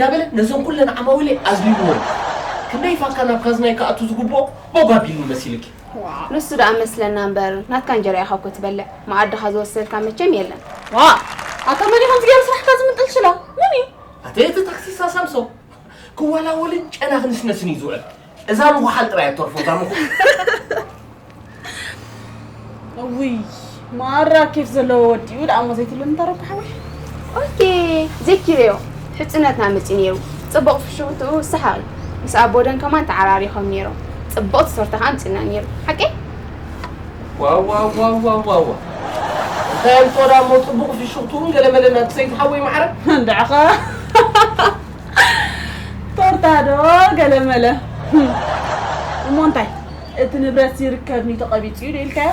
እንዳበለ ነዞም ኩለን ዓማዊለይ ኣዝሊልዎን። ክንደይ ፋካ ናብ ካዝናይ ክኣቱ ዝግብኦ ቦግ ኣቢሉ መሲልኪ። ንሱ ደኣ መስለና እምበር ናትካ እንጀራ ኢኻ እኮ ትበልዕ። መኣድኻ ዝወሰድካ መቸም የለን። ዋ ኣታ መን ኢኹም ዝገይሩ ስራሕካ ዝምንጥልሽላ? መን እዩ? ኣተ እቲ ታክሲሳ ሳምሶ ክወላወልን ጨና ክንስነስን እዩ ዝውዕል። እዛ ምኹሓል ጥራይ እተርፎ እዛ ምኹ እውይ ማራ ኬፍ ዘለዎ ወዲ እዩ። ደኣ እሞ ዘይትብለኒ እንታ ረቢ ሓወይ። ኦኬ፣ ዘኪረዮ። ሕጽነትና መጺ ነይሩ። ጽቡቕ ፍሽኽትኡ ሰሓቒ። ምስ ኣቦደን ከማን ተዓራሪኾም ነይሮም። ጽቡቕ ትሰርቶ ከኣ ኣምጺእና ነይሩ። ሓቀይ? ዋዋዋዋዋዋ እንታይ ኣምጦዳ እሞ ጽቡቕ ፍሽኽትኡን ገለመለ ናቲ ሰይድ ሓወይ ማዕረ። እንድዕኸ ቶርታ ዶ ገለመለ። እሞ እንታይ እቲ ንብረት ይርከብኒ ተቐቢጹ እዩ ዶ ኢልካዮ?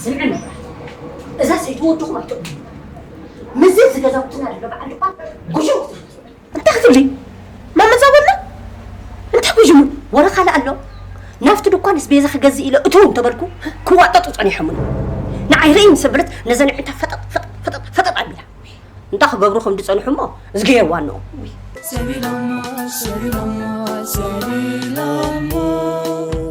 ስምዕኒ እዛ ሰይቲ ወድኹም ኣይትቕበሉ። ምስዚ እዚ ገዛውትና ዘሎ በዓል ድኳን ጉጅም ክትብል ትኽእል። እንታይ ክትብሊ? ማመዛ ወላ እንታይ ጉጅሙ? ወረ ካልእ ኣሎ። ናብቲ ድኳን ኣስቤዛ ክገዝእ ኢለ እትው እንተበልኩ ክዋጠጡ ጸኒሖምኒ። ንዓይ ርእይ ምስ በለት ነዘን ኣዒንታ ፈጠጥ ፈጠጥ ፈጠጥ ፈጠጥ ኣቢላ። እንታይ ክገብሩ ከም ዝጸንሑ እሞ እዝጊሄር ዋንኦም። ሰቢሎሞ ሰቢሎሞ ሰቢሎሞ